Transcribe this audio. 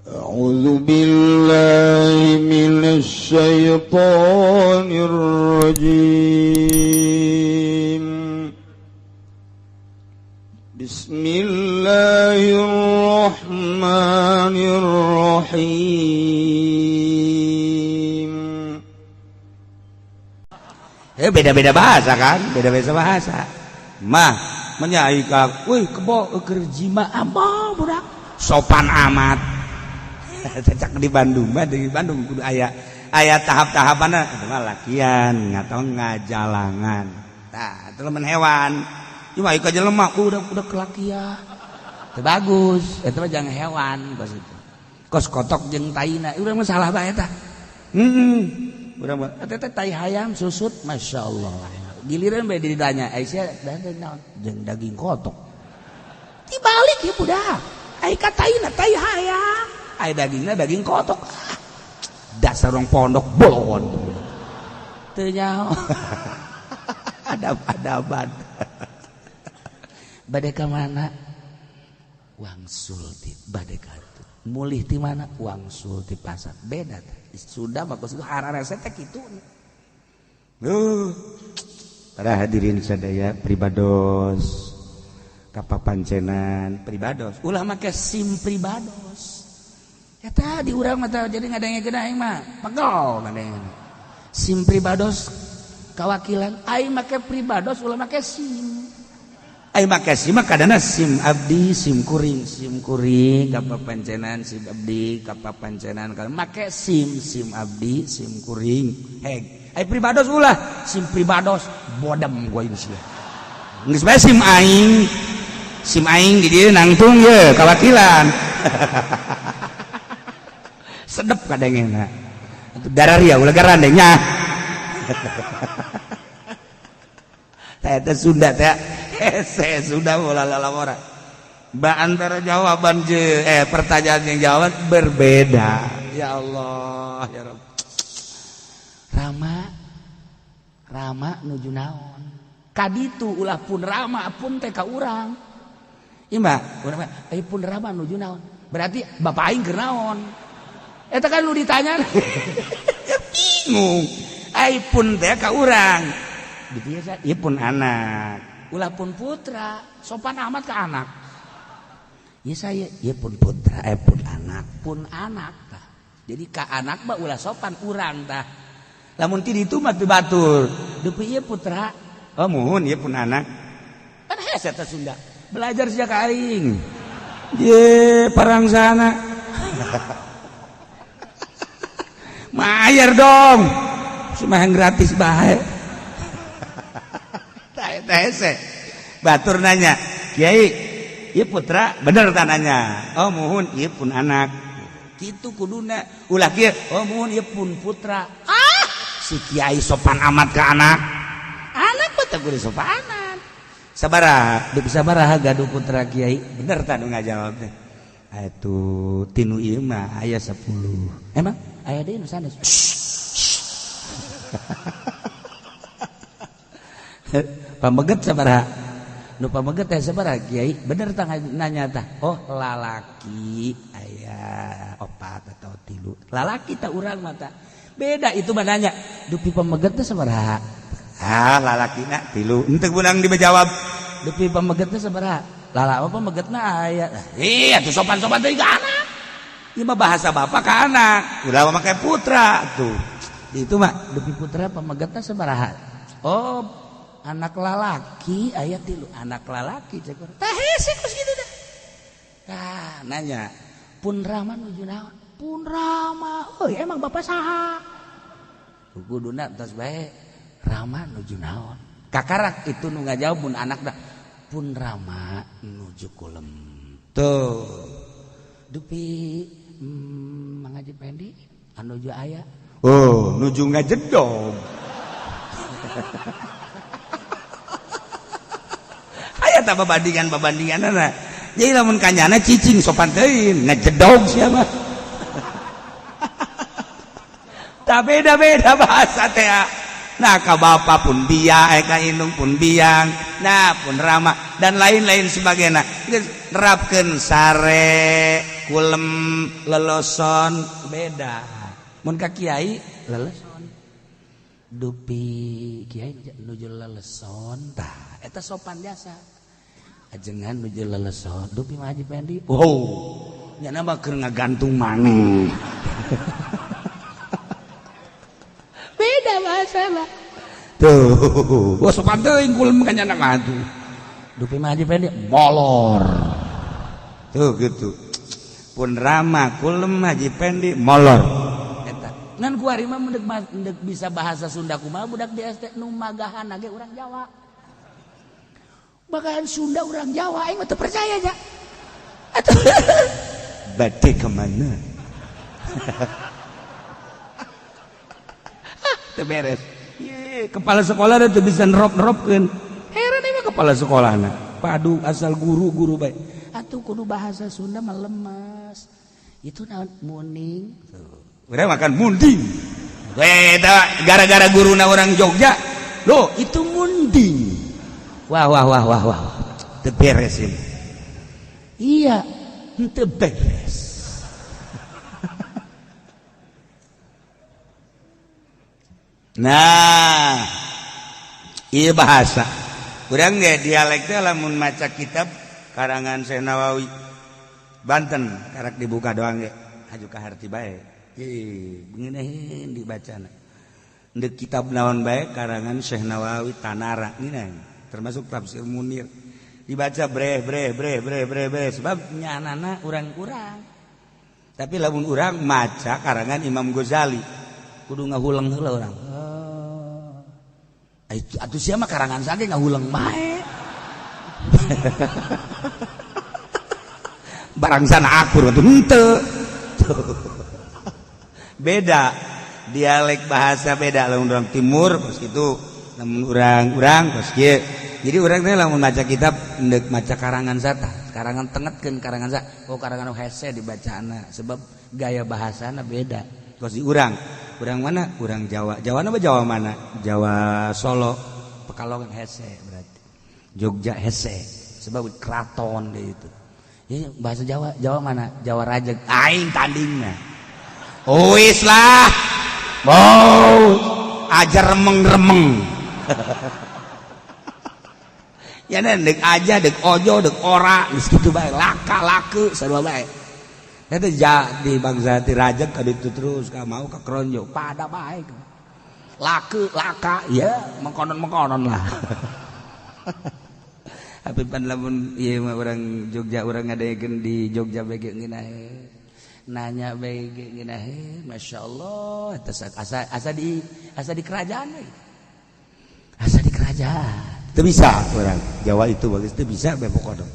أعوذ بالله من الشيطان الرجيم. بسم الله الرحمن الرحيم. Eh, beda-beda bahasa kan, beda-beda bahasa. Mah menyai ka, wih, kebo keur jima apa budak. Sopan amat. Cecak di Bandung mah, di Bandung kudu aya aya tahap-tahapanna, itu mah lakian atau ngajalangan. Tah, itu lamun hewan. Ieu mah ka jelema udah kelakian. Teu bagus, eta mah jangan hewan kos itu. Kos kotok jeung taina, urang mah salah bae tah. Heeh. Urang mah eta teh tai hayam susut, Masya Allah. Giliran bae ditanya, Aisyah dan naon jeung daging kotok. Dibalik ya budak. Ai ka taina tai hayam, ai dagingna daging kotok. Ah, dasar orang pondok bolon. Teu nyaho. Adab-adaban. Bade ka mana? Wangsul ti bade ka mulih ti mana? Wangsul ti pasar. Beda teh. Sudah mah kos hararese teh kitu. Para hadirin sadaya, pribados kapapancenan pribados ulah make SIM pribados. Eta di urang mah teh jadi ngadengekeun aing mah pegel ngadengena. SIM pribados kawakilan aing make pribados, ulah make SIM. Aing make SIM mah kadana SIM abdi, SIM kuring, SIM kuring kapapancenan, SIM abdi kapapancenan, kalau make SIM, SIM abdi, SIM kuring heg. Ai pribados ulah SIM pribados, bodem gua ini sih. Geus bae SIM aing, SIM aing di dieu nangtung ye kawakilan. Sedep kadengena. Dararia ulah garandengnya. Teh teh Sunda teh hese Sunda ulah lalawara. Ba antara jawaban je pertanyaan yang jawaban berbeda. Ya Allah, ya Rabb. Rama Rama nuju naon? Kaditu ulah pun Rama pun teh ka urang. Ieu mah urang mah ai pun Rama nuju naon? Berarti bapak aing keur naon? Eta kan lu ditanya. Ya bingung. Ai pun teh ka urang. Di biasa ieu pun anak. Ulah pun putra, sopan amat ke anak. Ya saya, ieu pun putra, eh pun anak, pun anak tah. Jadi ka anak mah ulah sopan urang tah. Lamun ti ditu mah teu batur. Dupi ieu putra. Oh muhun ieu pun anak. Kan hese teh Sunda. Belajar sejak aing. Ye parang sana. Mayar dong. Cuma yang gratis bae. Tah eta hese. Batur nanya, "Kiai, ieu putra bener tananya?" Oh muhun ieu pun anak. Kitu kuduna. Ulah kieu, oh muhun ieu pun putra. Ah, si kiai sopan amat ke anak. Anak mah teu kudu sopanan. Sabaraha? Dupi sabaraha gaduh putra kiai? Bener tah nu ngajawab teh. Atuh tinu ieu mah aya 10. Emang aya deui nu sanes. Pameget sabaraha? Nu pameget teh sabaraha kiai? Bener tah nanya tah. Oh, lalaki aya 4 atau 3. Lalaki tah urang mah tah. Beda itu mah nanya. Dupi pameget teh sabaraha? Ah, lalakina 3. Henteu beunang dijawab. Dupi pameget teh sabaraha? Lala apa pamegetna aya. Iya tuh sopan-sopan teh ka anak. Ieu mah bahasa bapak ka anak. Ulah make putra tuh. Itu mah dupi putra pamegetna sabaraha? Oh, anak lalaki aya 3. Anak lalaki cek urang. Tah hese kos kitu teh. Tah nanya, pun Rama nuju naon? Pun Rama. Euy, emang bapak saha? Kuduna tos bae Rama nuju naon? Kakarak itu nu ngajawab mun anak dah. Pun Rama nuju kulem. Tuh. Dupi Mang Haji Pendi anu nuju aya. Oh, nuju ngajedog. Aya tah babandingan-babandinganna. Jadi lamun kanyana cicing sopan teuing, ngajedog sia mah. Tak beda-beda bahasa teh. Nah ka bapa pun biang, ka indung pun biang, nah pun Rama dan lain-lain sebagainya. Geus nerapkeun sare. kulem leloson beda. Mun ka kiai leleson. Dupi kiai nuju leleson tah eta sopan jasa. Ajengan nuju leleson dupi mah Haji Pendi. Wow, nyana mah keur ngagantung maneh. Beda bahasa lah. Tuh, wah sopan teuing kulem ka nyana mah tuh. Dupi mah Haji Pendi molor. Tuh gitu. Pun rama kulem Haji Pendi molor. Eta. Ngan kuari mah mendek bisa bahasa Sunda kumaha budak di SD nu magahan ge urang Jawa. Magahan Sunda urang Jawa aing mah teu percaya nya. Atuh bade ka mana? Teu beres. Ye, kepala sekolah teu bisa nerop-neropkeun. Heran ieu mah kepala sekolahna. Padu asal guru-guru bae. Atuh kudu bahasa Sunda mah lemes. Itu naon muning. Urang makan munding. Eta gara-gara guruna orang Jogja. Loh, itu munding. Wah wah wah wah wah. Teu beres ini. Iya, teu beres. Nah, iya bahasa. Urang ge dialek teh lamun maca kitab karangan Syekh Nawawi Banten karak dibuka doang ge haju ka harti bae. Ih, ngeunaheun dibacana. Ndek kitab naon bae karangan Syekh Nawawi Tanara ngeunaheun, termasuk tafsir Munir. Dibaca breh breh breh breh breh breh sebab nyanana urang-urang. Tapi lamun urang maca karangan Imam Ghazali kudu ngahuleng heula urang. Atuh sia mah karangan sage ngahuleng bae. Barang sana akur atuh henteu. Beda dialek bahasa beda lamun urang timur kos kitu, lamun urang-urang kos kieu. Jadi urang teh lamun maca kitab endek maca karangan sata, karangan tengetkeun karangan sa, oh karangan hese dibacaana sebab gaya bahasana beda. Kos di urang. Urang mana? Urang Jawa. Jawa apa Jawa mana? Jawa Solo, Pekalongan hese berarti. Jogja hese sebab keraton deh itu. Ya, bahasa Jawa, Jawa mana? Jawa Rajeg. Aing tandingna. Wis lah. Mau ajar remeng-remeng. Ya dek aja, dek ojo, dek ora, geus kitu bae, laka lake sarua bae. Eta ja di bangsa ti Rajeg ka ditu terus ka mau ka Kronjo pada bae. Lake laka ya mengkonon-mengkonon lah. Tapi pan lamun ieu mah urang Jogja urang ngadegeun di Jogja bae ge ngeunaheun. Nanya bae ge ngeunaheun, masyaallah eta asa di kerajaan we. Asa di kerajaan. Teu bisa urang Jawa itu bagus teu bisa bae pokona.